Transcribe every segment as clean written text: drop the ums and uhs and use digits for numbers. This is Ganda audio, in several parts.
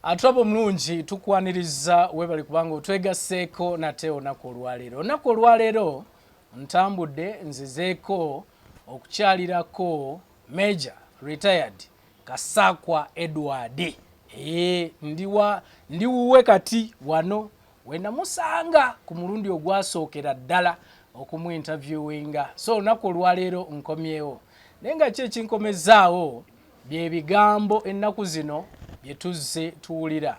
Atulaba omulungi, tukwaniriza, webale kubanga otwegasseeko nate olunaku olwaleero. Olunaku olwaleero ntambudde nzizeeko okukyalirako Major retired Kasaakwa Edward. Ee, ndiwa ndi wuwe kati wano wenamusanga ku mulundi ogwasookera ddala okumuinterviewinga. So olunaku olwaleero nkomyewo, naye nga ki ekinkomezaawo bye bigambo ennaku zino bye tuzze tuwulira.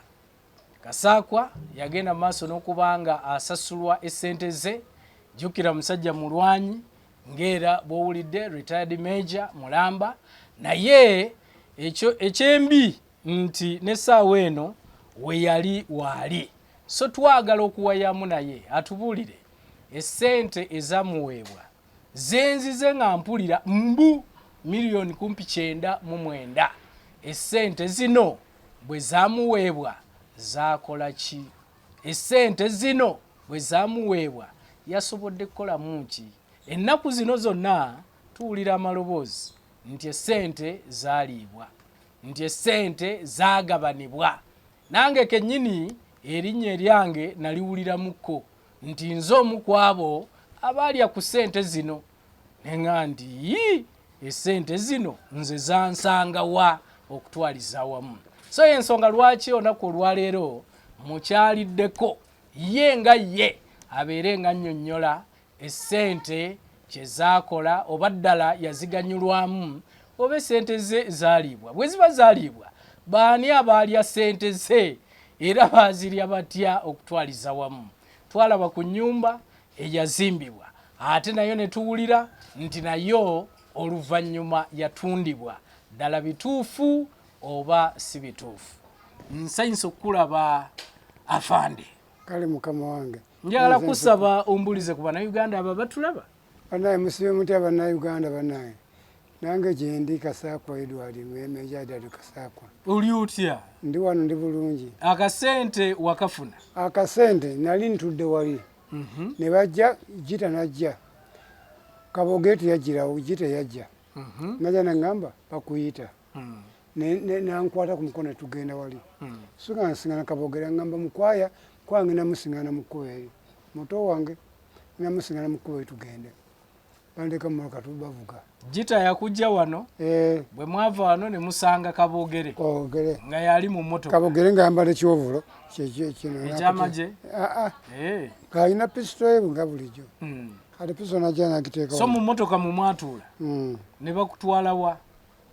Kasaakwa yagenda mu maaso n'okuba nga asasulwa essente ze. Jjukira musajja mulwanyi ng'era bw'owulidde retired major mulamba, naye ekyo ekyembi nti n'essaawa eno we yali waali. So twagala okuwayamu naye atubuulire essente ezamuweebwa zenzize nga mpulira mbu miliyoni kumpi 99. Essente zino bwe zamuweebwa zaakola ki? Essente zino bwe zamuweebwa yasobodde kukolamu ki? Ennaku zino zonna tuwulira amaloboozi nti essente zaaliibwa, nti essente zaagabanibwa. Nange kennyini erinnya eryange naliwuliramukko nti nze omu ku abo abaalya ku ssente zino, ne ŋŋa nti yii, essente zino nze zansanga wa okutwaliza awamu. So ensonga lwaki olunaku olwaleero mukyaliddeko ye nga ye abeere nga nnyonnyola essente kye zaakola, oba ddala yaziganyulwamu oba essente ze zaaliibwa. Bwe ziba zaaliibwa, baani abaalya ssente ze era baazirya batya okutwaliza wamu? Twalaba ku nnyumba eyazimbibwa ate nayo ne tuwulira nti nayo oluvannyuma yatundibwa. Ddala bituufu oba si bituufu? Nsanyuse okukulaba afande. Kale mukama wange. Njagala kusaba ombulize ku Bannayuganda abo abatulaba. Bannaye musibe mutya Bannayuganda bannaye? Nange gyendi Kasaakwa Edward, Major Edward Kasaakwa. Oli otya? Ndi wano, ndi bulungi. Akasente wakafuna? Akasente nali ntudde wali ne bajja, Gita najja, Kabogere teyajjirawo, Gita yajja. Najja naŋŋamba bakuyita. Nankwata ku mukono tugenda wali. So nga nsingana Kabogere, aŋŋamba mukwaya, mukwaya ngenda musingana mu kkubo eri. Muto wange ngenda musingana mu kkubo eri tugende. Bandeka mu mmotoka bavuga. Gita yakujja wano? Eh. Bwe mwava wano ne musanga Kabogere. Kabogere. Nga yali mu mmotoka. Kabogere nga ayambadde kyovulo kino. Ekyamagye? Aa. Eh. Ng'alina pisito ye nga bulijjo. Kati pisito najja n'agiteeka. So mu mmotoka mwe mwatuula? Ne bakutwala wa?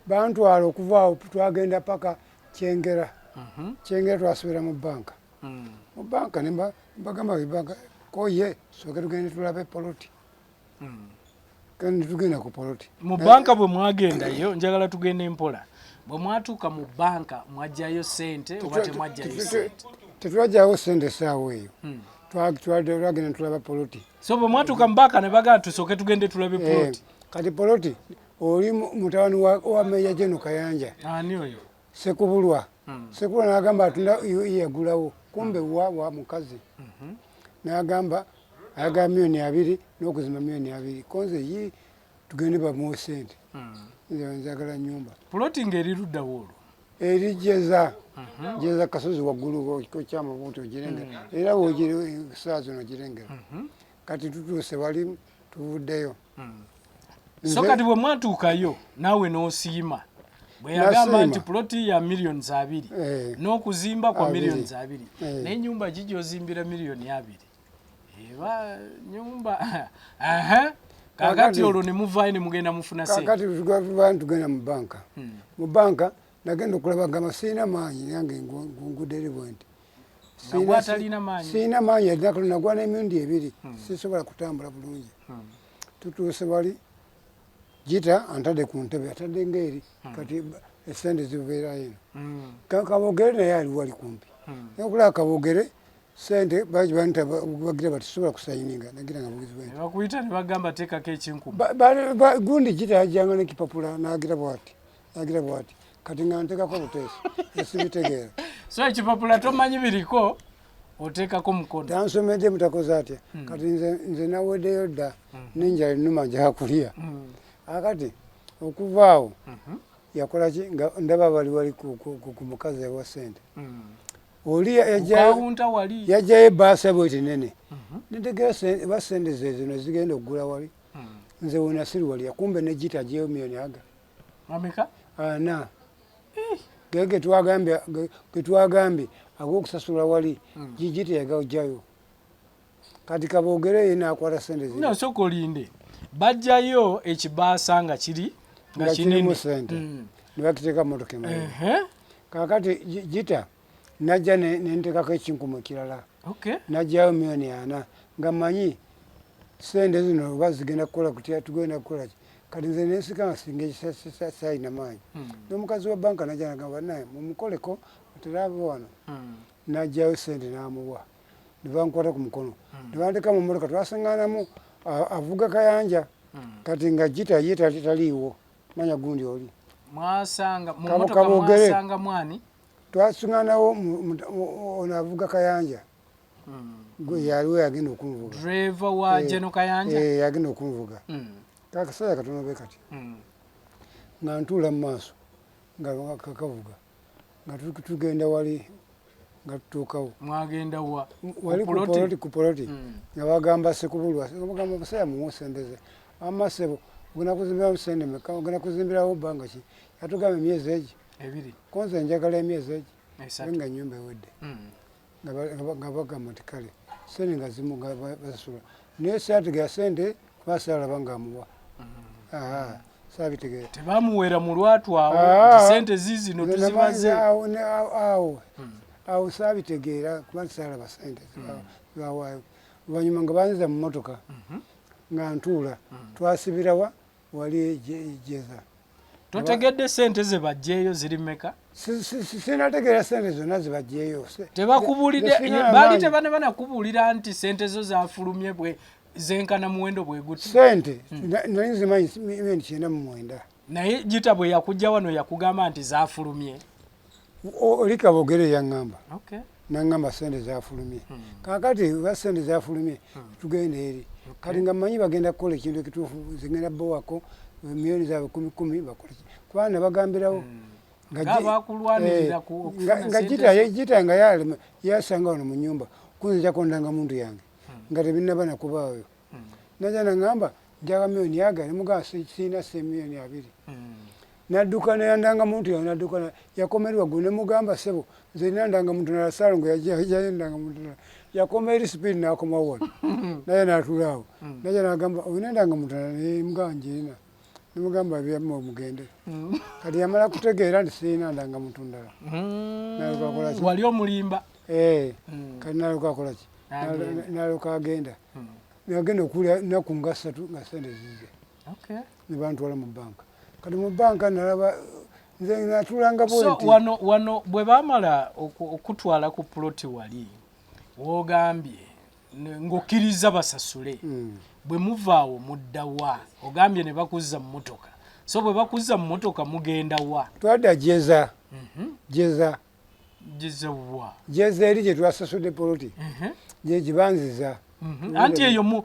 Bantwala okuva awo twagenda paka Kyengera. Kyengera twasubira mu banka. Mu banka ne mbagamba banka ko ye sooke tugende tulabe poloti. Kandi tugenda ku poloti. Mu banka bwe mwagendayo, njagala tugende mpola. Bwe mwatuuka mu banka mwajjayo ssente oba temwajjayo ssente? Tetwajjayo ssente essaawa eyo. Twagenda tulaba poloti. So bwe mwatuuka mu banka ne bagamba tusooke tugende tulabe poloti. Kati poloti oli mutabani wa Meeya General Kayanja. Ani oyo? Sekubulwa. Sekubulwa n'agamba atunda yagulawo, kumbe wa mukazi. N'agamba ayagala 20 miliyoni n'okuzimba 20 miliyoni. Konze yi tugende bamuwe ssente. Nze njagala nnyumba. Puloti ng'eri ludda wa olwo? Eri Jeza. Jeza kasozi waggulu okyama bwoti ogirengera. Era bw'ogiri saa zino ogirengera. Kati tutuuse wali tuvuddeyo. So kati bwe mwatuukayo naawe n'osiima bwe yagamba nti puloti ya 20 miliyoni n'okuzimba kwa 20 miliyoni. Naye ennyumba ki gy'ozimbira 20 miliyoni? Eba nyumba. Kakati olwo ne muvaayo ne mugenda mufuna ssente. Kakati tuba tugenda mu banka. Mu banka nagenda okulaba gamba sirina maanyi nange ngudde eri bwe nti. Nga maanyi. Sirina maanyi nagwa n'emirundi ebiri, sisobola kutambula bulungi. Tutuuse wali Gita antadde ku ntebe, atadde ng'eri kati esente zibeerayo eno. Kabogere naye ali wali kumpi. Naye okulaba Kabogere sente bagira bati sobola kusayininga, nagira nga bugizi bwenti. Ne bakuyita ne bagamba teekako ekinkumu. Gundi Gita yajjanga n'ekipapula n'agira bwati, n'agira bwati, kati nga nteekako buteesi, esibitegeera. So ekipapula tomanyi biriko, oteekako mukono. Tansomedde mutakoze atya. Kati nze naweddeyo dda n'enjala ennuma njagala kulya. Akati okuva awo. Yakola ki? Nga ndaba bali wali ku mukazi ewa sente. Oli Kawunta wali. Yajjayo ebbaasa bweti nene. Nentegera ba sente ze zino zigenda okugula wali. Nze wona siri wali, kumbe ne Gita aggyeyo miliyoni aga Mameka? 4. Ge getwagambye ag'okusasula wali, Gita yagajjayo. Kati Kaboogere ye n'akwata sente zino. No, sooka olinde. Bajjayo ekibaasa nga kiri nga nga kirimu kinene. Sente ne bakiteeka mu motoka emabega. Kaakati Gita najja nentekako ekinkumu ekirala. Najjayo miliyoni 40 nga mmanyi sente zino oba zigenda kukola kutya, tugenda kukola ki. Kati nze nensika nga singa sayina maanyi. N'omukazi wa banka najja nagamba, naye mumukoleko teraba wano. Najjayo sente n'amuwa, ne bankwata ku mukono ne bandeka mu motoka. Twasiŋŋanamu avuga Kayanja. Kati nga Gita ye taliiwo, manya gundi oli. Mwasanga mu motoka? Kaboogere. Mwasanga mwani? Twasiŋŋanawo ono avuga Kayanja. Gwe yaliwo yagenda okunvuga. Driver wa Eh, General Kayanja? Eh, yagenda okunvuga. Kakasajja katono bwe kati. Nga ntuula mu maaso nga kavuga, nga tugenda wali, nga tutuukawo. Mwagenda wa? Wali ku Ku ploti? Poloti, ku poloti. Nga bagamba Sekubulwa, bagamba musajja mumusembeze amasebo, ogenda kuzimbirawo sente meka? Ogenda kuzimbirawo bbanga ki? Yatugamba emyezi egi. 2. Konze njagala emyezi egi 3. nga nyumba ewedde. Nga bagamba nti kale, sente nga zimu nga basasula, naye saategera sente kuba saalaba nga amuwa. Aha, saabitegeera. Tebamuwera mu lwatu awo Ah. nti sente ziizino Nze tuzimaze? Awo awo saabitegeera kuba nti saalaba sente zibawaayo. Oluvannyuma nga banziza mu motoka, nga ntuula, twasibirawa wali ejeza. Totegedde sente ze bajjeeyo ziri meka? Sinategeera sente zonna zibajjeeyo. Tebakubuulidde? Nze sirina Baali maanyi. tebane banakubuulira nti sente zo zafulumye bwe zenkana muwendo bwe guti? Sente nali nzimanyi miliyoni 99. Naye Gita bwe yakujja wano yakugamba nti zafulumye? Oli Kabogere yaŋŋamba. Okay. Naŋŋamba sente zafulumye. Kakati ba sente zafulumye, tugenda eri. Kati nga mmanyi bagenda kukola ekintu ekituufu, zigenda bowako miliyoni zaabwe kumi kumi, bakole ki, kubanga nabagambirawo nga Nga bakulwanirira okufuna nga sente. Gita Gita nga yalema yasanga wano mu nyumba kunzijako ndangamuntu yange nga tebinnaba nakubaayo. Najja naŋŋamba njaga miliyoni aga, nemugamba siina se miliyoni 20. Nadduka neyandanga muntu yange, nadduka yakomerwa gwe nemugamba, sebo, nze nina ndangamuntu nala. Salongo yajayo ndangamuntu nala, yakoma eri speed nakomawo wano, naye natuula awo. Najja nagamba, olina ndangamuntu nala? Nemugamba njirina. Nemugamba byammwe mugende. Kati yamala kutegeera nti sirina ndangamuntu ndala. Nalyoka akola ki? Wali omulimba. Eh, kati nalyoka akola ki? N'agenda. Nalyoka agenda. Nagenda okulya nnaku nga 3 nga sente zize. Ne bantwala mu banka. Kati mu banka nalaba nze natulanga So bwenti. wano bwe bamala okutwala ku ploti wali wogambye ng'okkiriza basasule, bwe muvaawo mudda wa? Ogambye ne bakuzza mu motoka, so bwe bakuzza mu motoka mugenda wa? Twadda Jeza. Jeza. Jeza wa? Jeza eri gye twasasudde poloti, gye gibanziza. Anti eyo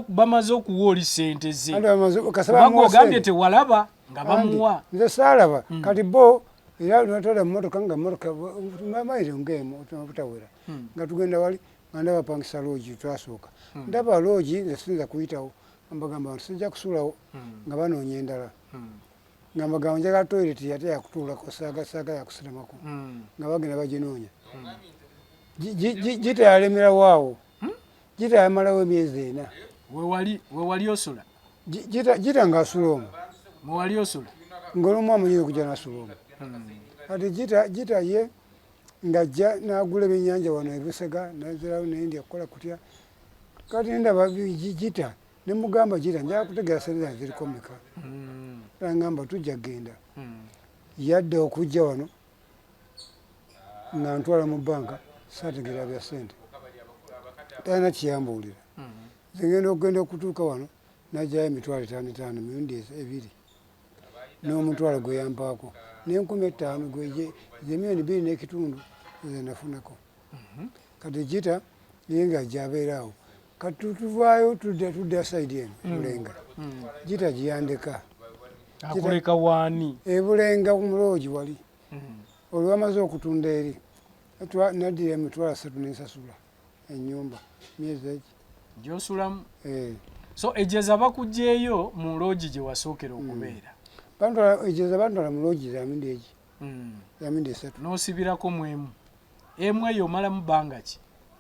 bamaze okuwa oli sente ze. Anti kasaba Kubanga bamuwa ogambye sente. tewalaba nga bamuwa. Anti, nze saalaba. Kati bo era natwala mu motoka, nga motoka mayiro ng'emu obutawera, nga tugenda wali, nga ndaba pangisa loogi. Twasooka ndaba loogi, nze siyinza kuyitawo. Mbagamba nti sijja kusulawo, nga banoonya endala. Nga mbagamba njagala toilet ate yakutuulako, saaga saaga yakusiramako. Nga bagenda baginoonya. Gita yalemerawo awo. Gita yamalawo emyezi 4. Wewali osula? Gita ng'asula omwo. Mwewali osula? Ng'olumu amanyire okujja n'asula omwo. Kati Gita ye ng'ajja n'agula ebyennyanja wano ebusega, nazirawo nendya kukola kutya. Kati ndaba Gita, ne mugamba, Gita, njagala kutegeera sente zange ziriko mmeka. Nangamba tujja kgenda. Yadda okujja wano nga ntwala mu banka, saategeera bya sente, talina kiyambuulira. Nze ngenda okugenda okutuuka wano, najjayo emitwalo 5 5 mirundi ebiri, n'omutwalo gwe yampaako n'enkumi 5 ze miliyoni 2.5 ze nafunako. Kati Gita ye nga ajja abeera awo. Kati tuvaayo tudda side eno Bulenga. Gita giyandeka. Akuleka waani? Ebulenga mu loogi wali. Olwamaze okutunda eri naddira 30,000 nensasula ennyumba myezi egi gyosulamu. So ejeza bakugyeyo mu loogi gye wasookera okubeera? Ejeza bantwala mu loogi za mindi egi, za mindi 3. N'osibirako mu emu emu eyo omalamu bbanga ki?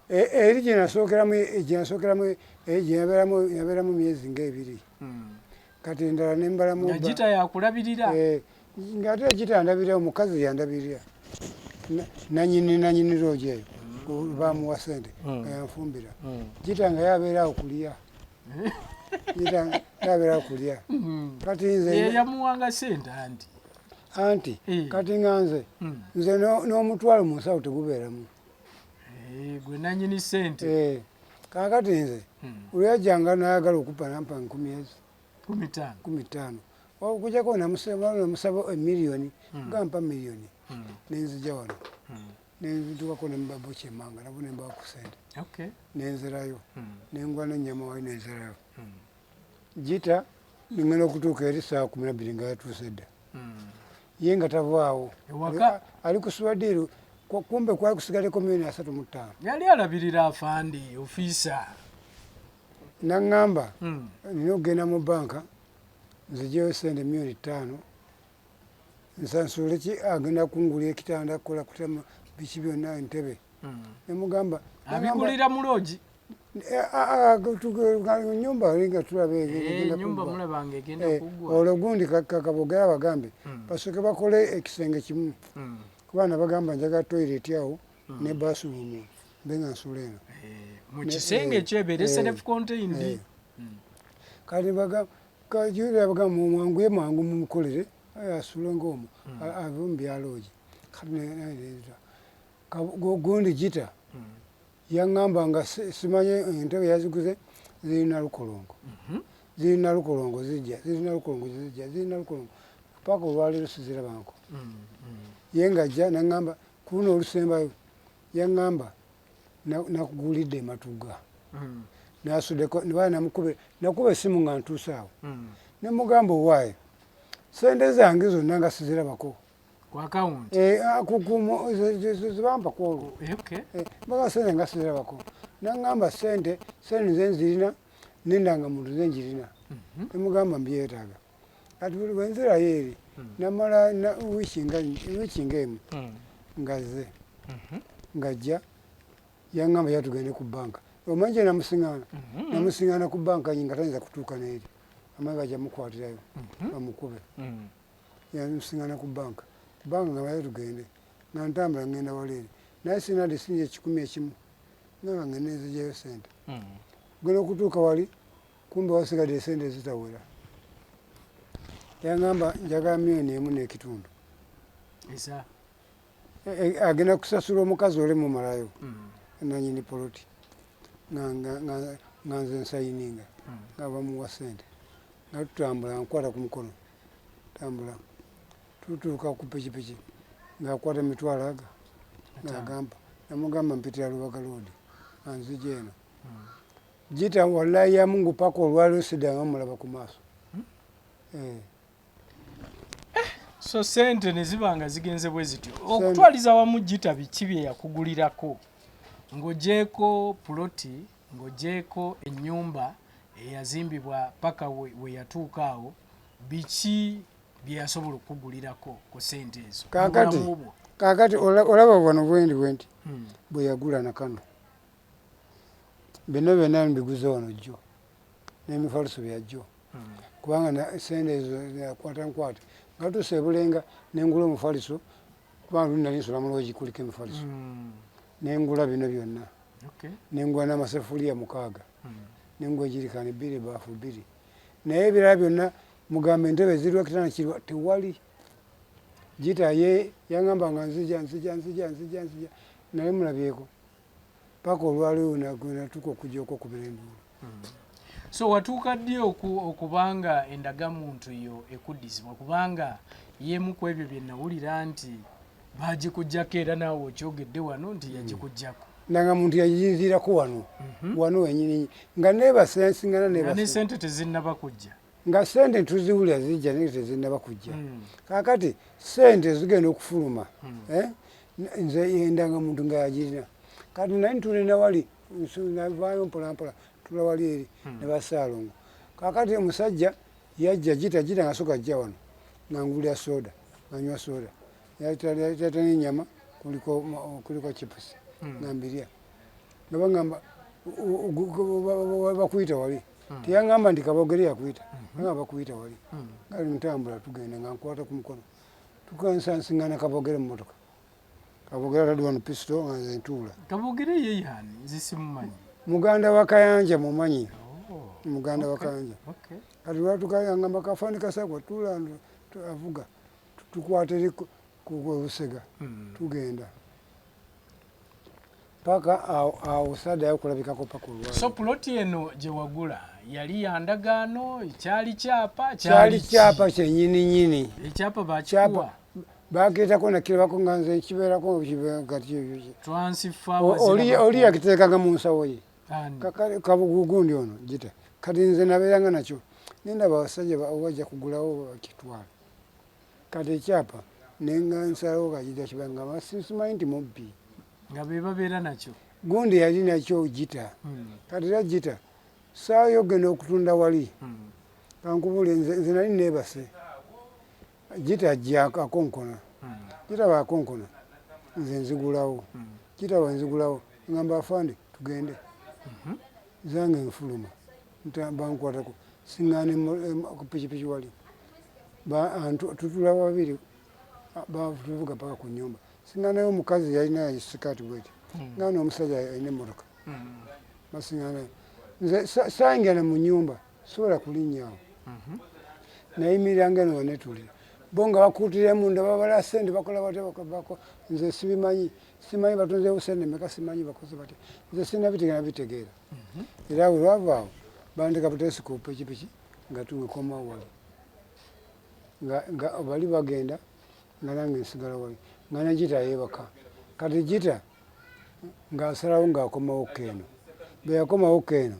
Eri gyenasookeramu gyenabeeramu myezi nga 2. Kati endala nembalamu nga Gita yakulabirira? Ng'ate Gita ndabirira, omukazi yandabirira nanyini loogi eyo bamuwa sente nga yanfumbira. Gita nga yabeera awo kulya, Gita yabeera awo kulya. Kati nze yamuwanga sente anti anti kati nga nze nze n'omutwalo mu nsawo tegubeeramu. Gwe nanyini sente. Kaakati nze olwajjanga n'ayagala okupa nampa 15,000. 15. Okujjako namusaba emiliyoni, gampa miliyoni nenzija wano nenzitukako nemubabo kyemanga nabo nembawa ku sente nenzirayo nengwa n'ennyama wali nenzirayo. Gita nengenda okutuuka eri 12:00 nga yatuuse dda. Ye nga tavaawo ali kusuba ddiiru, kumbe kwali kusigaleko 35,000,000. Yali alabirira afande ofiisa. Naŋŋamba nina okugenda mu banka nzijeyo sente 5,000,000 nsansule ki agenda kungulira ekitanda kukola kutema biki byonna entebe. Nemugamba abigulira mu loogi? Nyumba nga tulaba egenda kuggwa. Olwo gundi Kabogera bagambe basooke bakole ekisenge kimu, kuba nabagamba njagala toilet awo ne bathroom mbe nga nsula eno mu kisenge ekyo ebeere self contained. Kati bagamba mwanguye mwangu mumukolere asule ng'omwo ave mu byaloogi. Kati gundi Gita yaŋŋamba nga simanye entebe yaziguze zirina lukolongo, zirina lukolongo zijja, zirina lukolongo zijja, zirina lukolongo paka olwaleero sizirabanko. Ye ng'ajja naŋŋamba ku luno olusembayo yaŋŋamba nakugulidde ematuga nasuddeko namukubira nakuba essimu nga ntuuse awo nemugamba owaaye sente zange zonna nga sizirabako zibampa kwolwo mbaga sente nga sizirabako. Naŋŋamba sente sente nze nzirina nendanga muntu nze njirina. Nemugamba mbyetaaga. Kati buli bwenzirayo eri namala wiiki nga emu ngazze ngajja yaŋŋamba yatugende ku banka. Omanyi gye namusiŋŋaana? Namusiŋŋaana ku banka nga tayinza kutuuka n'eri, amanyi bajja mukwatirayo bamukube. Yamusiŋŋaana ku banka, ku banka nga baye tugende, nga ntambula ngenda wali eri naye sinadde sinja 100,000 nga ngende nzijayo sente. Genda okutuuka wali kumbe wasigadde esente ezitawera. Yaŋŋamba njagala 1.5 million. Agenda kusasula omukazi ole mumalayo nanyini poloti nga nze nsayininga nga bamuwa sente. Nga tutambula nkwata ku mukono tambula tutuuka ku pikipiki ng'akwata emitwalo aga ng'agamba namugamba mpitira Lubaga Road nga nzija eno. Gita wallahi ya Mungu paka olwaleero siddanga mulaba ku maaso. So sente ne ziba nga zigenze bwe zityo. Okutwaliza wamu Gita biki bye yakugulirako ng'ogyeko puloti, ng'ogyeko ennyumba eyazimbibwa paka we yatuuka awo, biki bye yasobola okukugulirako ku sente ezo? Kaakati olaba wano bwendi bwenti bwe yagula nakano bino byonna mbiguze wano jjo n'emifaliso byajjo kubanga sente ezo yakwata nkwate nga tuuse ebulenga nengula omufaliso kubanga luli nali nsula mu loogi kuliko emifaliso nengula bino byonna nengula n'amasefuliya 6 nengula ejirikaani 2 baafu 2 naye ebirala byonna mugamba entebe ziriwa kitanda kiriwa tewali. Gita ye yaŋŋamba nga nzija nzija nzija nzija nzija naye mulabyeko paka olwaleero natuuka okujja okwokubira enduulu. So watuuka ddi okubanga endagamuntu yo ekuddizibwa? Kubanga yemu ku ebyo bye nawulira nti baagikuggyako era naawe okyogedde wano nti yagikuggyako. Ndagamuntu yaginziirako wano wano wenyini nga neebase nsingana neebase. Ne sente tezinnaba kujja. Nga sente tuziwulira zijja naye tezinnaba kujja. Kaakati sente zigenda okufuluma, eh? Nze endanga muntu nga yagirina. Kati nali ntulina wali, navaayo mpolampola, tula wali eri ne basaalongo. Kaakati omusajja yajja gita gita nga soka ajja wano nga ngulira soda, nga nywa soda, yaleeta n'ennyama kuliko chipusi nga mbirya. Nga bagamba bakuyita wali, teyaŋŋamba nti Kabogere yakuyita, nga bakuyita wali. Nga ntambula tugenda nga nkwata ku mukono, tukansansiŋŋana Kabogere mu mmotoka. Kabogere atadde wano pisito nga nze ntuula. Kabogere ye yaani? Nze simumanyi. Muganda wa Kayanja mumanyi. Muganda wa Kayanja. Kati lwatuka kafani Kasakwa tuula avuga tukwata eri ku Busega tugenda paka awo saddayo okulabikako paka olwaleero. So puloti eno gye wagula yali ya ndagaano, kyali kyapa? Kyali kyapa kyennyini nnyini. Ekyapa bakikuwa? Bakeetako nakirabako nga nze nkibeerako kati. Transfer. Oli yakiteekanga mu nsawo ye. Kabugugundi ono gita. Kati nze nabeeranga nakyo. Nendaba abasajja bajja kugulawo bakitwala. Kati ekyapa nenga nsalawo kagijja kibanga simanyi nti mubbi. Nga be babeera nakyo. Gundi yali nakyo gita. Kati era gita saayo ogenda okutunda wali. Kankubule nze nali neebase. Gita ajja akonkona. Gita bw'akonkona nze nzigulawo. Gita bwe nzigulawo ngamba afande tugende. Zange nfuluma bankwatako siŋŋaana ku pikipiki wali. Tutula babiri tuvuga paka ku nnyumba. Siŋŋaanayo omukazi yalina sikaati bweti. Ŋŋaana omusajja alina emmotoka. Basiŋŋaanayo. Nze sayingira mu nnyumba sobola kulinnya awo. Nayimirira eno wanetuulira. Bo nga bakuutira munda babala ssente bakola batya nze sibimanyi. Simanyi batunzeewo ssente mmeka, simanyi bakoze batya. Nze sinnabitegeera nabitegeera. Era bwe lwava awo banteeka buteesi ku pikipiki nga tukomawo wali. Nga bali bagenda nga nange nsigala wali. Nga ne Gita yeebaka. Kati Gita ng'asalawo ng'akomawo ko eno. Bwe yakomawo ko eno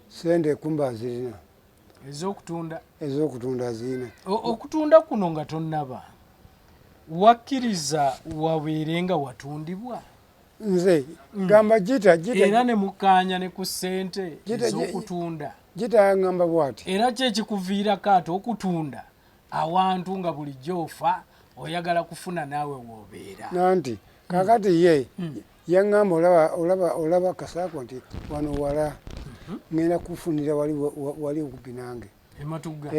ssente kumbe azirina. Ez'okutunda. Ez'okutunda azirina. Okutunda kuno nga tonnaba wakkiriza wabeere nga watundibwa? Nze gamba Gita era ne mukkaanya ne ku ssente ez'okutunda. Gita yangamba bw'ati. Era ki ekikuviirako ate okutunda awantu nga bulijjo ofa oyagala kufuna naawe w'obeera? Nanti kaakati ye yaŋŋamba olaba Kasaako nti wano wala ŋŋenda kufunira wali okumpi nange. Ematugga.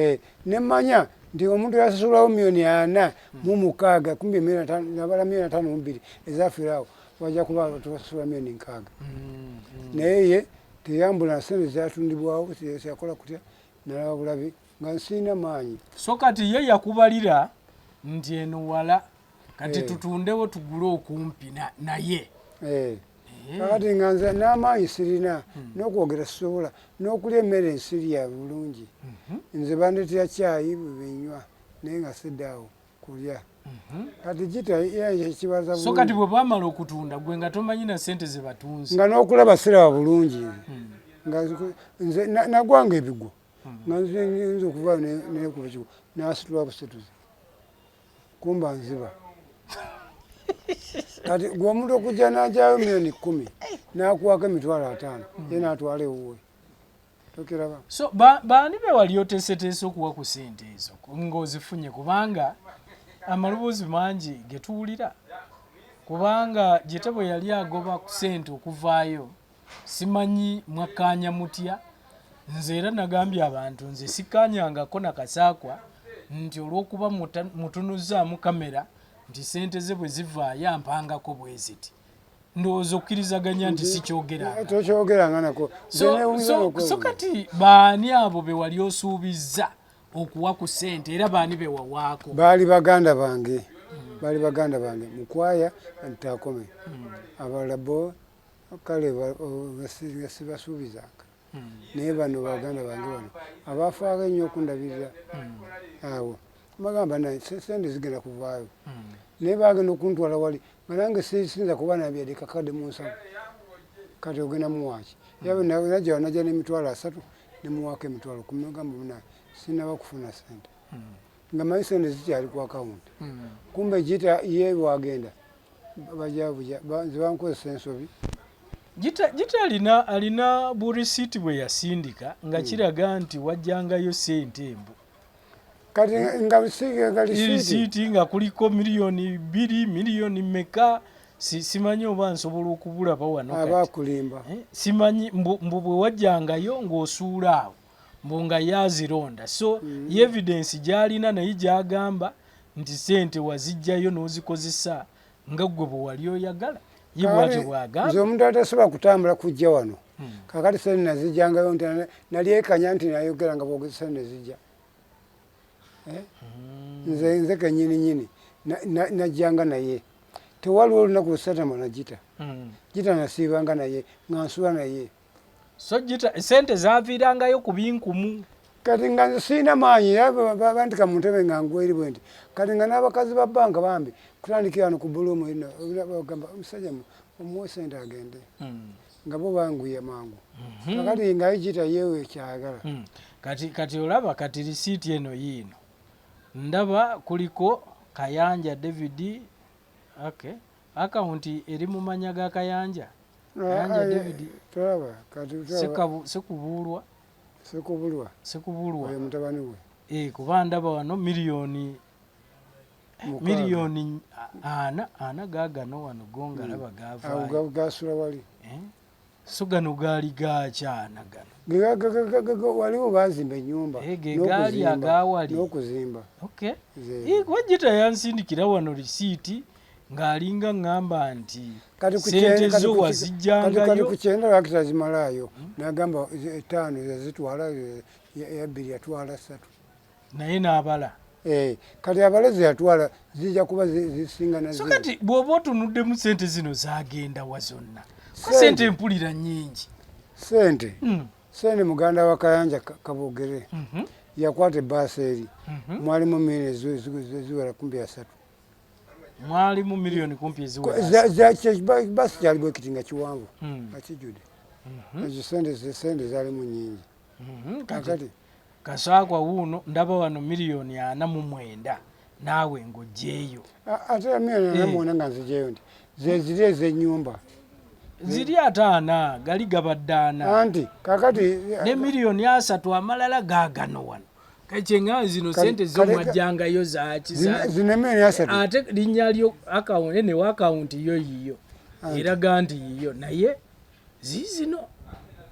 Ne mmanya nti omuntu yasasulawo 46,000,000 kumbi nabala 52,000,000 ezafiiraawo wajja kuba tubasasula 60,000,000. Naye ye teyambula ssente zatundibwawo yakola kutya nalaba bulabi nga nsiina maanyi. So kati ye yakubalira nti eno wala kati tutundewo tugule okumpi naye. Kakati nga nze n'amaanyi sirina, n'okwogera sisobola, n'okulya emmere nsirya bulungi. Nze bandeetera caayi bwe naye nga siddaawo kulya. Kati Gita kibaza bulungi. So kati bwe bamala okutunda gwe nga tomanyi na ssente ze batunze. Nga n'okulaba siraba bulungi. Nga nze nagwanga ebigwo. Nga nze nnyinza okuvaayo nekuba ekigwo n'asitula busituzi. Kumba nziba. Kati gwe omuntu okujja n'agyayo 10,000,000 n'akuwaako 50,000 ye n'atwala ewuwe. Tokiraba? So baani be wali oteeseteese okuwa ku ssente ezo ng'ozifunye kubanga amaloboozi mangi ge tuwulira kubanga Gita bwe yali agoba ku ssente okuvaayo simanyi mwakkaanya mutya. Nze era nagambye abantu nze sikkaanyangako na Kasaakwa nti olw'okuba mutunuzzaamu kamera nti ssente ze bwe zivaayo ampangako bwe ziti. Ndowooza okkirizaganya nti sikyogeranga. Tokyogeranga nako. So kati baani abo be wali osuubizza okuwa ku ssente era baani be wawaako? Baali baganda bange. Baali baganda bange. Mukwaya Ntakome. Abalala bo kale sibasuubizanga. Naye bano baganda bange bano abafaako ennyo okundabirira awo. Bagamba naye ssente zigenda kuvaayo. Naye bagenda okuntwala wali nga nange siyinza kuba nabyadde kakadde mu nsawo. Kati ogenda muwaaki? Najja najja n'30,000 ne muwaako 10,000. Gamba munnange Sinaba kufuna sente, nga manyi sente zikyali ku akawunti. Kumbe Gita ye bwagenda bajabuja nze bankozesa ensobi. Gita alina burisiiti bwe yasindika nga kiraga nti wajjangayo sente embu. Kati nga risiiti nga kuliko 2 miliyoni, miliyoni meka, simanyi oba nsobola okubulaba wano. Abakulimba. Simanyi mbu bwe wajjangayo ng'osuula awo, mbu nga yazironda. So ye evidence gy'alina, naye gy'agamba nti sente wazijjayo n'ozikozesa nga ggwe bwe wali oyagala, ye bwatyo bw'agamba. Nze omuntu atasobola kutambula kujja wano, kakati sente nazijjangayo nti nalyekanya nti nayogera nga bwogeza sente zijja. Nze kenyini nyini najjanga naye, tewaliwo olunaku lusatama na Gita. Gita nasiibanga naye, nga nsula naye. So Gita sente zaviirangayo ku binkumu. Kati nga nze sirina maanyi, era bantika mu ntebe nga ngweri bwe nti. Kati nga n'abakazi ba banka bambi kutandikira wano ku bulumu eno, bagamba omusajja omuwe sente agende, nga bo banguya mangu. Kakati nga Gita yewe kyayagala. Kati olaba kati risiiti eno yiino, ndaba kuliko Kayanja David. Okay, akawunti eri mu manya ga Kayanja, Kayanja David. Tolaba kati? Sekubuulwa. Sekubulwa. Sekubulwa. Oyo mutabani we. Kuba ndaba wano miliyoni 6. Miliyoni 4, ana gaagano wano go nga laba awo gavaayo. Gasula wali. So gano gaali gakyana gano. Waliwo bazimba ennyumba. Ge gaali agawali. N'okuzimba. Okay. Kuba Gita yansindikira wano risiiti ng'alinga ŋŋamba nti sente zo wazijjangayo. Kati ku 90 lwaki tazimalaayo? Nagamba etaano yazitwala, yabbiri yatwala, ssatu. Naye n'abala. Kati abalezi yatwala zijja kuba zisinga na So kati bw'oba otunuddemu, sente zino zagenda wa zonna? Sente mpulira nnyingi. Sente, sente muganda wa Kayanja Kabogere yakwata ebbaasa eri, mwalimu miliyoni ziwera kumpi 30. Mwalimu miliyoni kumpi eziwera. Baasi kyali bwekiti nga kiwanvu, nga kijjudde. Ezo sente zaalimu nyingi. Kakati Kasaakwa wuuno, ndaba wano miliyoni 49, naawe ng'oggyeeyo. Ate miliyoni 49 nga nzigyeyo nti zeziri ez'ennyumba. Ziri ate ana, gali gabadde ana. Anti kakati Ne miliyoni 30 amalala gaagano wano. Kyeŋŋamba zino sente zo mwajjangayo zaaki? Zino miliyoni 30. Ate linnya lyo akawunti newa akawunti yo yiyo eraga nti yiyo, naye ziizino.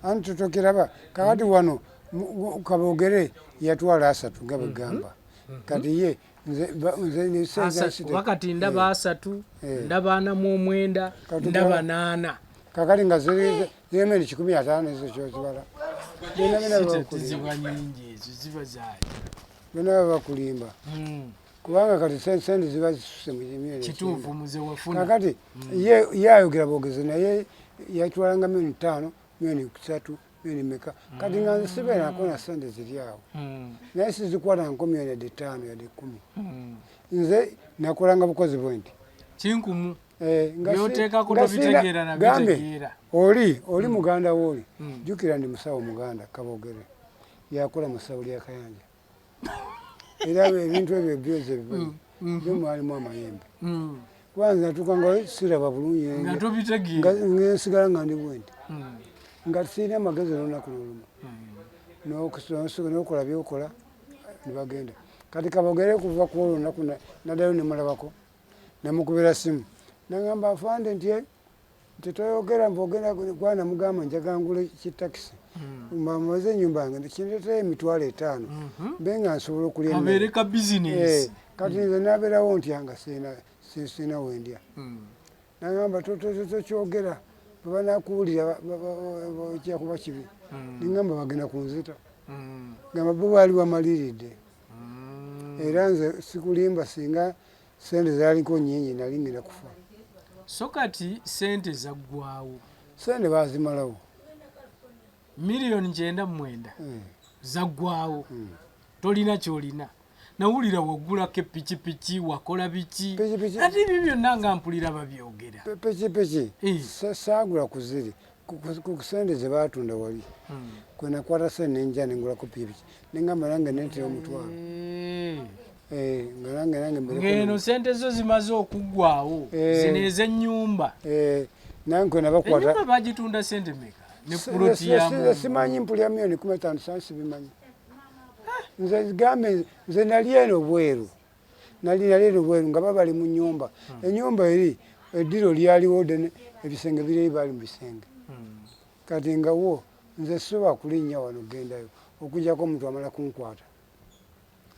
Anti tokiraba kakati wano Kabogere yatwala 30 nga bwegamba. Kati ye nze Wakati ndaba 30, ndaba 49, ndaba 4. Kakati nga ziri 150 ezo kyozibala. Ziba nyingi ezo, ziba zaaki? Byonna baba bakulimba. Kubanga kati sente ziba zisuse mu miliyoni. Kituufu, muze wafuna. Kakati ye ayogera bwogezi, naye yatwalanga miliyoni 5, miliyoni 3, miliyoni meka. Kati nga nze sibeerako na sente ziri awo, naye sizikwatangako miliyoni yadde 5 yadde 10. Nze nakolanga bukozi bwe nti. Kinkumu. Byoteekako tobitegeera na Gambe, bitegeera. Oli muganda wooli, jjukira ndi musawo muganda. Kabogere yakola mu ssabo lya Kayanja, era ebintu ebyo byoze bimanyi byo mwalimu amayembe. Kuba nze natuuka nga siraba bulungi. Nga tobitegeera. Nga nsigala nga ndi bwenti, nga sirina amagezi olunaku n'olumu. N'okola byokola nebagenda. Kati Kabogere kuva ku olwo olunaku naddayo nemulabako, namukubira simu, nagamba afande nti, "Eh, nti toyogera mbu ogenda kuba." Namugamba njagala ngule kitakisi, maze enyumba yange kindeetera 50,000, mbe nga nsobola okulya emmere. Kabeere ka bizinesi. Eh, kati nze nabeerawo ntya nga sirina wendya? Nagamba tokyogera, bwebanakuwulira ojja kuba kibi. Ningamba bagenda kunzita. Gamba bo baali bamaliridde. Era nze sikulimba, singa sente zaaliko nyingi nali ngenda kufa. So kati sente zaggwawo? Sente bazimalawo. 99 million zaggwawo, tolina kyolina. Nawulira wagulako epikipiki, wakola biki? Pikipiki. Ate ebyo byonna nga mpulira babyogera. Pikipiki saagula ku ziri. Ku sente ze baatunda wali kwe nakwata sente nenja nengulako pikipiki, nengamba nange nentera 500. Nga nange mbeereko. Ng'eno sente zo zimaze okuggwawo, zino ez'ennyumba. Nange kwe nabakwata. Ennyumba bagitunda sente mmeka? Ne puloti ya Nze simanyi, mpulira miliyoni 15, sansi bimanyi. Nze gambe nze nali eno bweru, nali eno bweru nga babali mu nnyumba. Ennyumba eri eddiro lyaliwo ddene, ebisenge biri baali mu bisenge. Kati nga wo nze sobola kulinnya wano kugendayo okuggyako omuntu amala kunkwata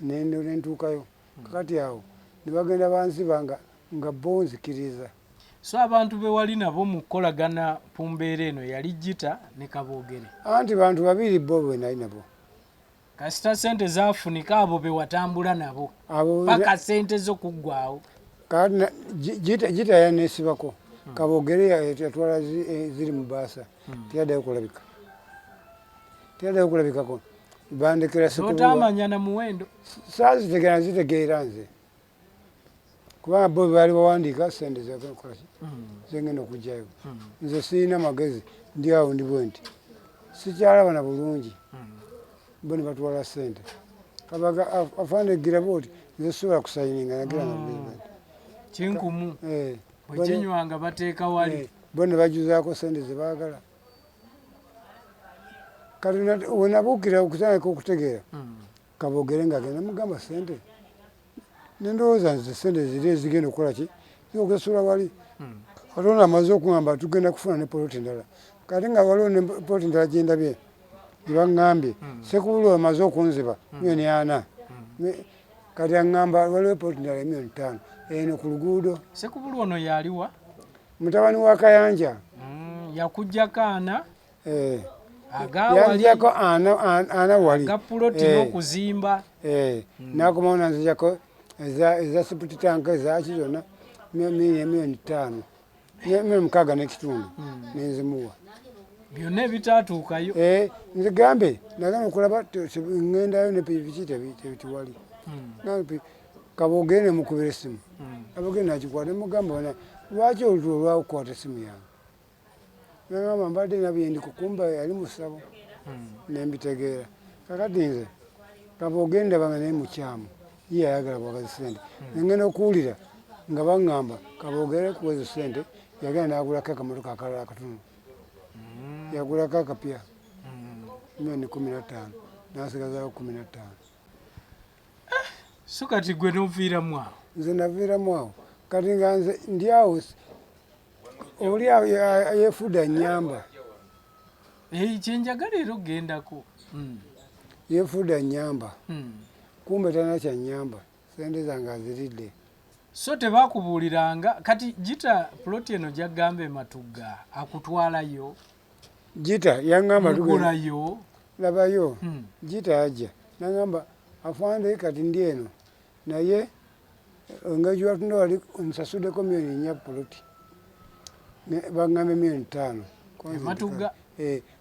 nentuukayo. Kakati awo ne bagenda banziba nga bo nzikiriza. So abantu be wali nabo mu kukolagana ku mbeera eno yali Gita ne Kaboogere? Anti bantu babiri bo be nali nabo. Kasita sente zaafunika, abo be watambula nabo paka sente zo kuggwawo. Gita yaneesibako, Kaboogere yatwala ziri mu baasa, teyaddayo kulabika, teyaddayo kulabikako, bandekera. Otamanya na muwendo? Saazitegeera, nzitegeera nze kubanga bo baali bawandiika sente zekolaki zengenda okugjayo. Nze sirina magezi, ndi awo ndi bwe nti sikyalaba na bulungi, bo ne batwala sente. Kabaga afande gira bwoti, nze sobola kusayininga, nagira nga bwenti. Kinkumu bwekinywanga bateeka wali. Bo ne bajuzaako sente ze baagala. Kati wenabuukira okutandika okutegeera, Kabogere nga agenda mugamba sente, nendowooza nze sente ziri ezigenda okukola ki, okusasula wali. Katonda amaze okuŋamba tugenda kufuna ne poloti endala. Kati nga waliwo ne poloti endala gyendabye gyebaŋŋambye, Sekubulu amaze okunziba 40,000, kati aŋŋamba waliwo poloti endala 5,000,000 eno ku luguudo. Sekubulu ono yaliwa? Mutabani wa Kayanja. Yakuggyako 40 Yanzijako 40 wali ga puloti n'okuzimba. Nakomawo nanzijako eza septic tank, ezaki zonna, 5,000,000, 6.5 million nenzimuwa. Byonna ebitatuukayo. Nze gambe nagenda okulaba ŋŋendayo ne pikipiki tewali. Kabogere nemukubira essimu, Kabogere nagikwata, nemugamba bana lwaki olutulo lwakukwata essimu yange? Nagamba mbadde nabye ndi kukumba, yali musabo, nembitegeera. Kakati nze Kabogere ndaba nga naye mukyamu, ye yayagala bwagazi sente. Nengenda okuwulira nga baŋŋamba Kabogere kuweza sente yagenda nagulako akamotoka akalala akatono, yagulako akapya 15 million, nasigazawo 15. So kati gwe noviiramu awo? Nze naviiramu awo. Kati nga nze ndi awo, oli yeefudde anyamba. Kyenjagala era ogendako. Yeefudde anyamba, kumbe talina kyanyamba, sente zange aziridde. So tebakubuuliranga kati Gita ploti eno gyagamba ematugga akutwalayo? Gita yaŋŋamba mugulayo. Labayo, Gita yajja nagamba afande kati ndi eno, naye engeri gyewatunda wali nsasuddeko 4 million poloti, baŋŋambye 5 million. Ematugga?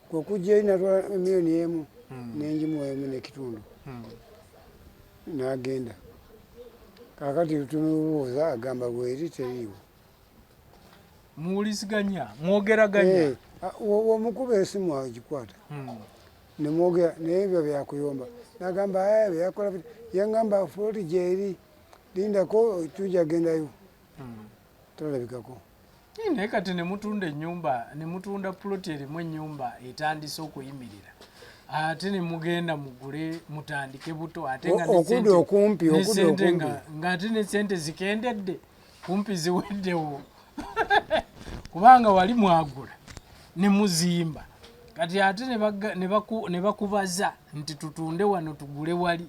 Kwekujja eri natwala 1 million nenjimuwa 1.5, n'agenda. Kakati tumubuuza agamba bweri teriiwo. Muwuliziganya, mwogeraganya? Omukuba esimu agikwata, nemwogera, naye ebyo byakuyomba. Nagamba aya byeyakola, yaŋŋamba poloti gyeri, lindako tujja gendayo, tolabikako. Naye kati nemutunda ennyumba, nemutunda puloti erimu ennyumba etandise okuyimirira, ate nemugenda mugule mutandike buto, ate nga okudda okumpi, okudda okumpi. Ng'ate ne sente zikendedde, kumpi ziweddewo, kubanga wali mwagula ne muzimba. Kati ate ne bakubaza nti tutunde wano tugule wali,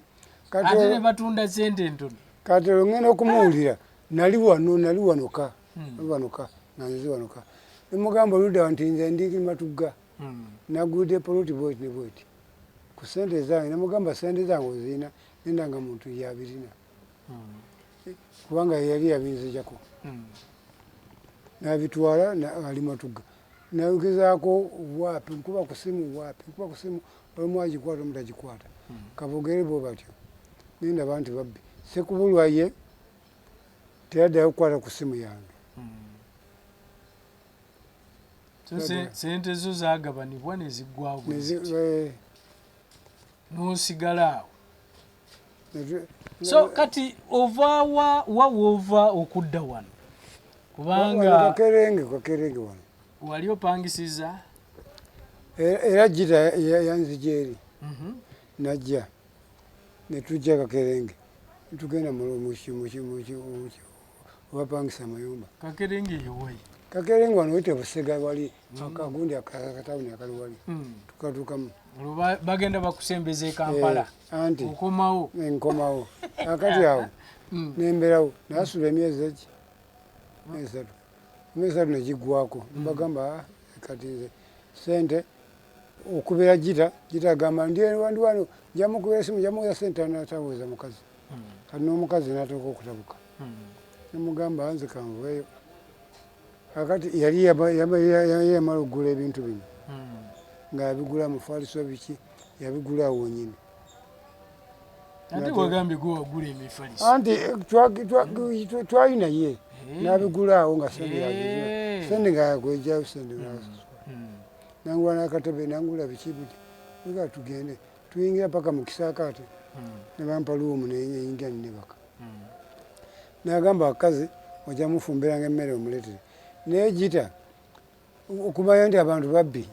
ate ne batunda sente entono. Kati olwo ngenda okumuwulira, nali wano, nali wanoka, wanoka nga nzi wanoka, nemugamba oludda nti nze ndi Matugga, nagudde poloti bweti ne bweti ku sente zange. Nemugamba sente zange oziina, nenda nga muntu yabirina, kubanga yali yabinzijako nabitwala ali Matugga. Nagezaako waapi, nkuba ku simu waapi, nkuba ku simu, olumu agikwata omu tagikwata. Kabogere bwe batyo nendaba nti babbi. Sekubulwa ye teyaddayo kukwata ku simu yange. Sente zo zagabanibwa neziggwawo n'osigala awo. So kati ova wa woova okudda wano? Kubanga Kakerenge wano wali opangisiza. Era Gita yanzija eri, najja netujja Kakerenge, netugenda webapangisa amayumba. Kakerenge yewayi? Kakerenge wano wite Busega, wali akagundi akatawuni akali wali, tukatuukamu. Bagenda bakusembeza e Kampala. Anti okomawo. Nkomawo. Akati awo nemberawo, nasula emyezi egi 3, emyezi 3 negigwako. Mbagamba kati nze sente okubira Gita, Gita agamba ndi wano, njamukubira esimu, njamuweza sente, nataweza mukazi. Kati n'omukazi natuuka okutabuka, nemugamba nze kanveeyo. Akati yali yamala okugula ebintu bino, nga yabigula mufaliso biki, yabigula awo wenyini. Ate wagambye gwe wagula emifaliso. Anti twali naye nabigula awo nga sente yaziza, sente nga yakwejayo, sente nasasula, nangula n'akatebe, nangula biki biki. Nga tugende tuyingira paka mu kisaakaate, ne bampa luumu neyingira nenebaka. Nagamba abakazi ojja mufumbiranga emmere omuleetere. Naye Gita okumanya nti abantu babbi,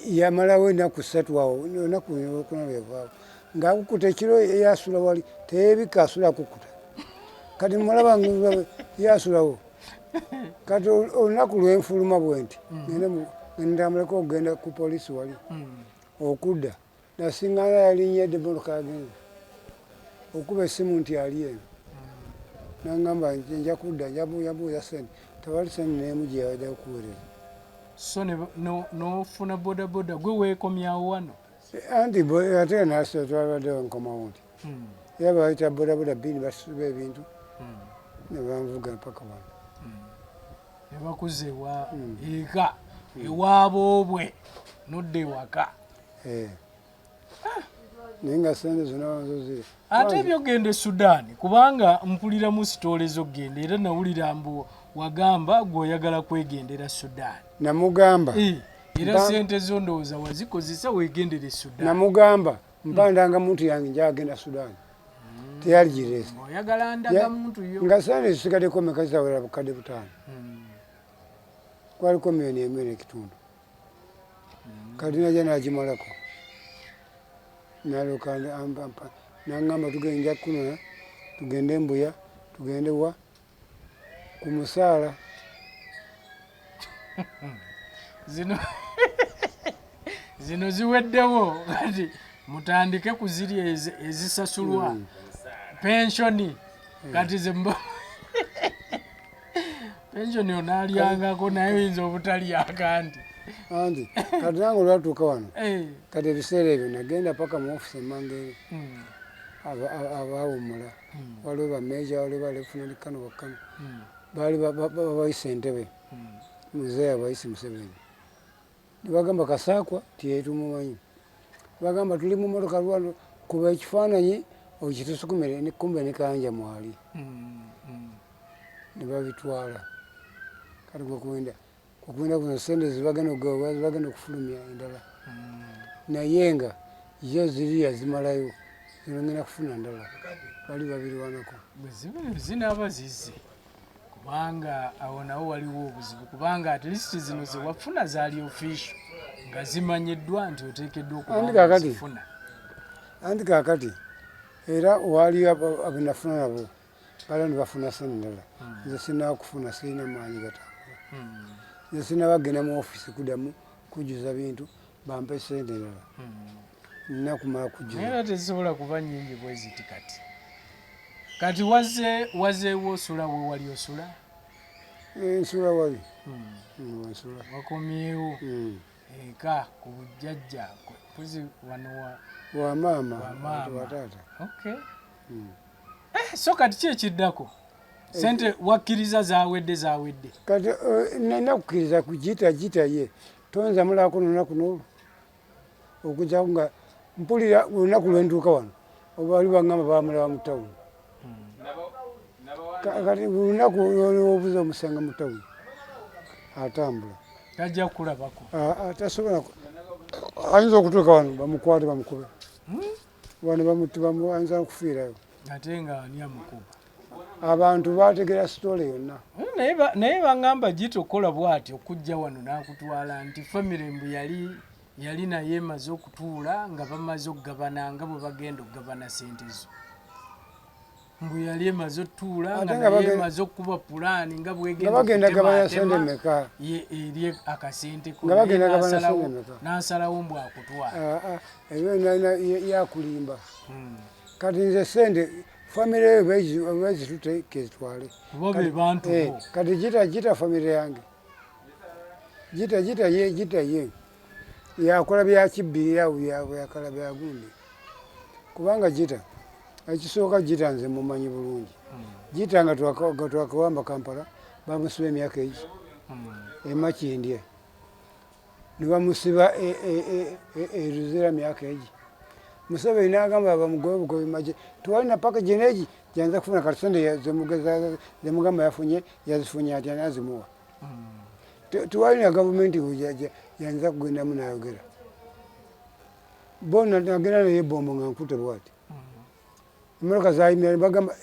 yamalawo ennaku 3 awo, olunaku olwokuna lwevaawo ng'akukuta ekiro, yasula wali teyebikka, asula akukuta. Kati mulaba yasulawo. Kati olunaku lwenfuluma bwe nti ntambuleko okugenda ku poliisi wali okudda, nasiŋŋaana yalinnyedde emmotoka yagenze okuba essimu nti ali eno. Nangamba nja kudda, njabuuza sente, tewali sente n'emu gye yajja kuweereza. So n'ofuna bodaboda gwe weekomyawo wano? Anti ate nasa twabadde nkomawo nti era bayita bodaboda bbiri basuba ebintu ne banvuga paka wano. Ne bakuza ewa eka ewaboobwe nodda ewaka. Naye nga sente zonna zo ziri. Ate ebyogenda e Sudaani, kubanga mpuliramu sitoole z'okugenda, era nawulira mbu wagamba gwe oyagala kwegendera Sudaani. Namugamba. Era sente zo ndowooza wazikozesa weegendere Sudaani. Namugamba mpandanga muntu yange njagenda Sudaani. Teyali gireese. Oyagala ndaga muntu yo. Nga sente zisigaddeko meka zitawera bukadde 5. Kwaliko 1.5 million. Kati najja nagimalako. Nalyoka nangamba tugenda kunona, tugende Mbuya, tugende wa ku musaala. Zino ziweddewo, kati mutandike kuzirya ezisasulwa pensioni. Kati ze pensioni onaalyangako, naye oyinza obutalyaka nti. Anti kati nange olwatuuka wano, kati ebiseera ebyo nagenda paka mu ofisi emanga eri, abaawummula waliwo bameja, waliwo balefunali kano bakano, baali babayisa entebe, muzeeyi abayise Museveni, nebagamba Kasaakwa tiyetumumanyi, bagamba tuli mu motoka lwano, kuba ekifaananyi okitusukumire, kumbe ne Kayanja mwali, ne babitwala. Kati gwekwenda kukwenda kuno sente zibagenda okugawa, zibagenda okufulumya endala, naye nga zo ziri yazimalayo, zino ngenda kufuna ndala, bali babirwanako. Bwe ziba zinaaba zizze, kubanga awo nawo waliwo obuzibu, kubanga at least zino zewafuna zaali official, nga zimanyiddwa nti oteekeddwa Anti okuba kaakati zifuna. Anti kaakati era waliyo abenafuna nabo bala ne bafuna sente ndala. Nze sinakufuna, sirina maanyi gatambula. Nze sinabagenda mu ofisi kuddamu kujjuza bintu bampe sente endala, nina kumala kujjuza. Naye era tezisobola kuba nnyingi bwe ziti. Kati waze wazeewo osula we wali osula? Nsula wali. Nsula. Wakomyewo eka ku bujjajja kuzi wano wa wa maama. Wa maama. Wa taata. Okay. So kati ki ekiddako? Sente wakkiriza zawedde, zawedde. Kati nina kukkiriza kugita gita ye toyinza mulako lunaku n'olwo okujjako nga mpulira olunaku lwentuuka wano oba bali baŋŋamba bamulaba mu tawuni. Kati buli lunaku olwobuza omusanga mu tawuni atambula. Tajja kukulabako. Tasobola, ayinza okutuuka wano bamukwate bamukube. Wano bamutu ayinza okufiirayo. Ate nga ani amukuba? Abantu bategera story yonna. Naye bangamba Gita okukola bw'ati okujja wano n'akutwala nti famire mbu yali naye emaze okutuula nga bamaze okugabana nga bwe bagenda okugabana sente zo. Mbu yali emaze otuula nga naye emaze okukuba pulaani nga bwegenda bagenda gabana sente meka eri akasente ko nga bagenda gabana sente meka n'asalawo mbu akutwala. Ebyo yakulimba. Kati nze sente famire eyo bezitute kezitwale. Kuba be bantu bo. Kati Gita famire yange. Gita ye. Yakola bya kibbirira yakala bya gundi. Kubanga Gita ekisooka Gita nze mumanyi bulungi. Gita nga twakawamba Kampala bamusiba emyaka egi. Emakindye. Ne bamusiba e Luzira myaka egi. Museveni n'agamba bamugobe bugobe magye. Tewalina package n'egi gyanza kufuna kati sente zemugamba yafunye yazifunye atya n'azimuwa. Tewalina gavumenti yanza kugendamu n'ayogera. Bo nagenda naye Bombo nga nkute bw'ati. Emmotoka zayimirira ne bagamba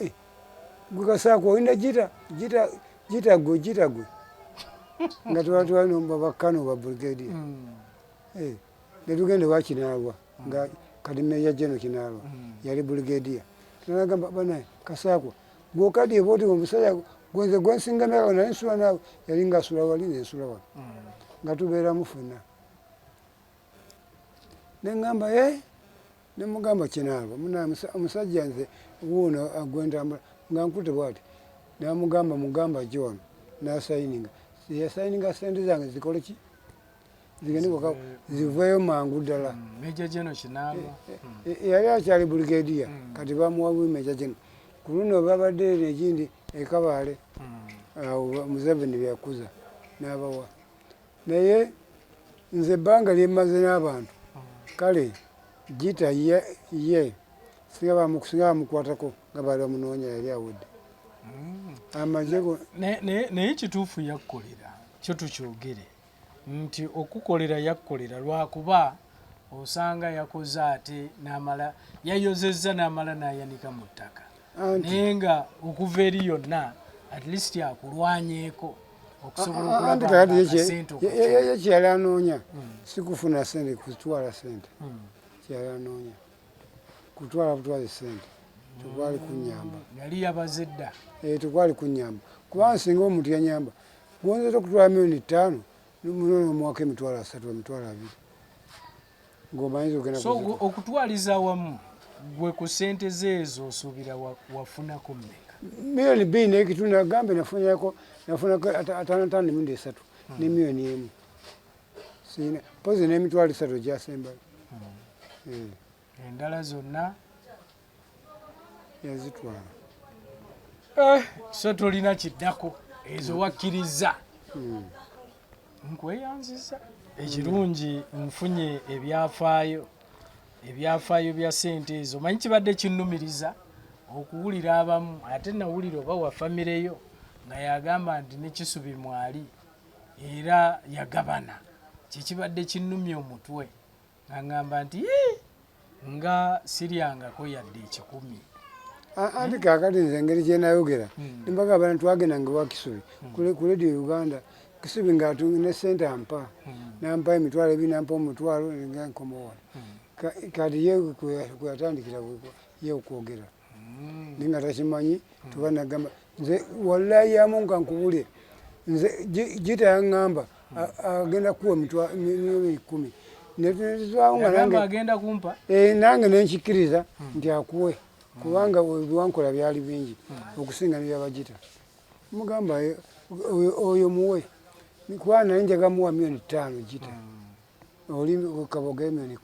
gwe Kasaako olina Gita Gita gwe Gita gwe. Nga twali bakkano ba brigadier. Ne tugenda ewa Kinaalwa nga kati Major General Kinaalwa yali brigadier. Nagamba banaye Kasaako gwe okaddiye bw'oti omusajja gwe nze gwe nsinga emyaka naye nsula naawe yali nga asula wali nze nsula wano. Nga tubeeramu ffenna. Ne ŋŋamba ne mugamba Kinaalwa omusajja nze wuuno gwe ntambula nga nkute bw'ati. N'amugamba mugamba ajje wano n'asayininga. Yasayininga ssente zange zikole ki? Zigende ziveeyo mangu ddala. Major General Kinaalwa. Yali akyali brigadier kati bamuwa buwi Major General. Ku luno babadde negindi e Kabaale awo Museveni bye yakuza n'abawa. Naye nze ebbanga lye mmaze n'abantu kale Gita ye singa bamukwatako nga baali bamunoonya yali awedde. Amagye Naye kituufu yakkolera kyo tukyogere nti okukolera yakkolera lwakuba osanga yakoze ate n'amala yayozezza n'amala n'ayanika mu ttaka. Naye nga okuva eri yonna at least akulwanyeeko okusobola okulaba akasente. Ye kyeyali anoonya si kufuna sente, kutwala sente. Kyeyali anoonya kutwala butwazi sente, tekwali kunyamba. Yali yabaze dda. Tekwali kunyamba kubanga singa omuntu yanyamba gwonzeta okutwala 5 million muno nomuwako 30,000, 20,000 ng'omanyiza ogenda. So okutwaliza awamu gwe ku sente zeezo osuubira wafunako mmeka? 2.5 million agambe nafunako 55 emirundi esatu ne 1 million siina mpozi n'30,000 egyasembayo. Endala zonna yazitwala. So tolina kiddako, ezo wakkiriza. Nkweyanziza ekirungi nfunye ebyafaayo bya sente ezo. Manyi kibadde kinnumiriza okuwulira abamu ate nawulira oba wa famireyo nga yagamba nti ne Kisubi mwali era yagabana. Kyekibadde kinnumya omutwe nga ŋŋamba nti nga siryangako yadde 100. Anti kaakati nze engeri gyenayogera nimbagamba twagendanga ewa Kisubi ku Radio Uganda. Kisubi nga ne sente ampa nampa 20,000, nampa 1,000 nga nkoma wano. Kati ye kweyatandikira ye okwogera naye nga takimanyi. Tuba nagamba nze wallahi yamu nga nkubulye nze Gita yaŋŋamba agenda kuwa 10 million netuzaawo nga nange agenda kumpa. Nange nenkikiriza nti akuwe kubanga byewankola byali bingi okusinga nebyabagita. Mugamba oyo muwe kuba nali njaga muwa 5 million Gita oli kaboga 10 million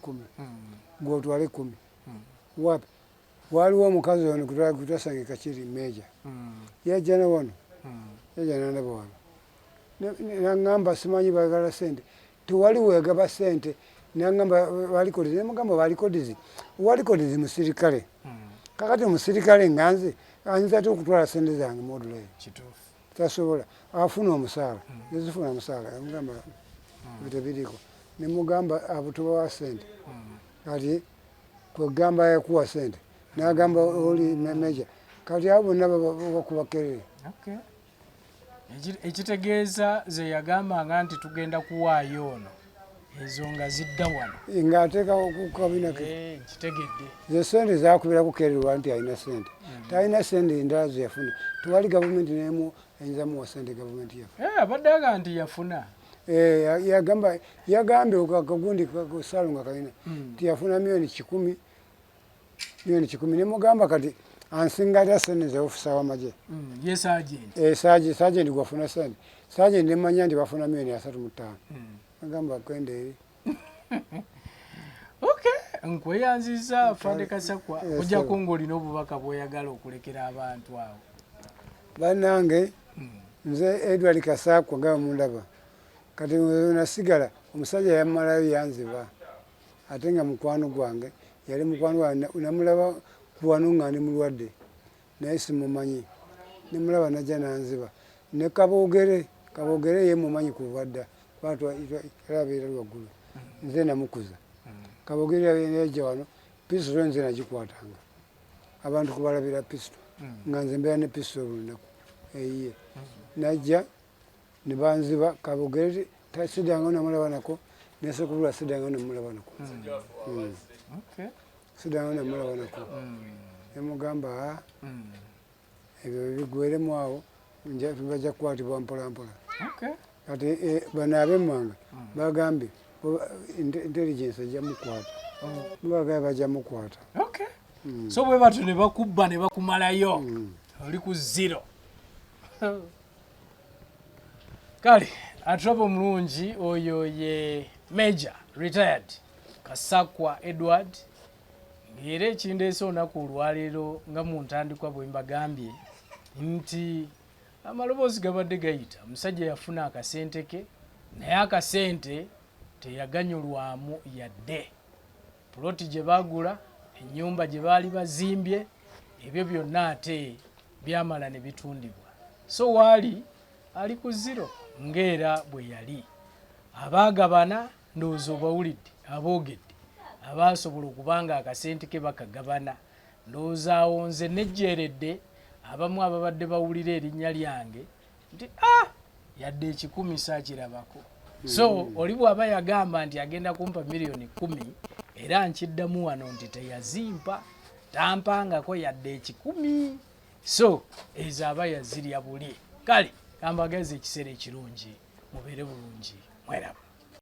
gwotwale 10 wapi. Waliwo omukazi ono gwetwasanga Kakiri Meja yajja na wano yajja nandaba wano naŋŋamba simanyi bagala sente tewali wegaba sente naŋŋamba balikodizi nemugamba balikodizi walikodizi musirikale kakati omusirikale nga nze ayinza ate okutwala sente zange modula eyo tasobola afuna omusaala nezifuna omusaala mugamba. Ebyo tebiriiko. Nemugamba abo tubawa sente. Kati kwegamba yakuwa sente, nagamba oli meja, kati abo bonna bakuba kerere. Okay. Ekitegeeza ze yagambanga nti tugenda kuwaayo ono, ezo nga zidda wano. Ng'ateeka ku kabina ke. Nkitegedde. Ze sente zakubirako kererwa nti alina sente, talina sente endala zeyafuna. Tewali gavumenti nemu eyinza muwa sente, gavumenti yafe. Abadde aga nti yafuna. Yagamba, yagambye akagundi salo nga kalina nti yafuna 100,000,000, 100,000,000. Nemugamba kati ansinga atya sente ze ofisa w'amagye? Ye sergeant. Sergeant gwafuna sente, sergeant nemanya nti bafuna 35,000,000. Agamba kwenda eri. Okay, nkweyanziza Afande Kasakwa, ojjako ng'olina obubaka bw'oyagala okulekera abantu awo. Bannange, nze Edward Kasakwa nga mundaba kati nasigala omusajja yammalayo yanziba, ate nga mukwano gwange yali mukwano gwange, namulaba wano nga ndi mulwadde naye simumanyi, nemulaba najja nanziba. Ne Kaboogere, Kaboogere ye mumanyi kuva dda, yalabeera waggulu, nze namukuza. Kaboogere yajja wano, pisito nze nagikwatanga, abantu kubalabira pisito, nga nze mbeera ne pisito buli lunaku eyiye. Najja ne banziba. Kaboogere siddanga namulaba nako, nesekubula siddanga namulaba nako. Siddanga namulaba nako. Nemugamba ebyo bigweremu awo, bajja kukwatibwa mpola mpola. Kati bano ab'emmanga bagambye intelligence ejja mukwata, mubagambye bajja mukwata. So bwe batyo ne bakubba ne bakumalayo, oli ku zero. Kale atulaba omulungi, oyo ye Major retired Kasakwa Edward, ng'era ekindeese olunaku olwaleero nga mu ntandikwa bwe mbagambye nti amaloboozi gabadde gayita, omusajja yafuna akasente ke naye akasente teyaganyulwamu yadde. Puloti gye baagula, ennyumba gye baali bazimbye, ebyo byonna ate byamala ne bitundibwa. So waali ali ku zero ng'era bwe yali. Abaagabana ndowooza obawulidde, aboogedde abaasobola okuba nga akasente ke bakagabana. Ndowooza awo nze nejjeeredde abamu ababadde bawulira erinnya lyange nti yadde 100 saakirabako. So oli bw'aba yagamba nti agenda kumpa 10,000,000, era nkiddamu wano nti teyazimpa, tampangako yadde 100. So ezo aba yazirya buli. Kale kambagaze ekiseera ekirungi, mubeere bulungi, mweraba.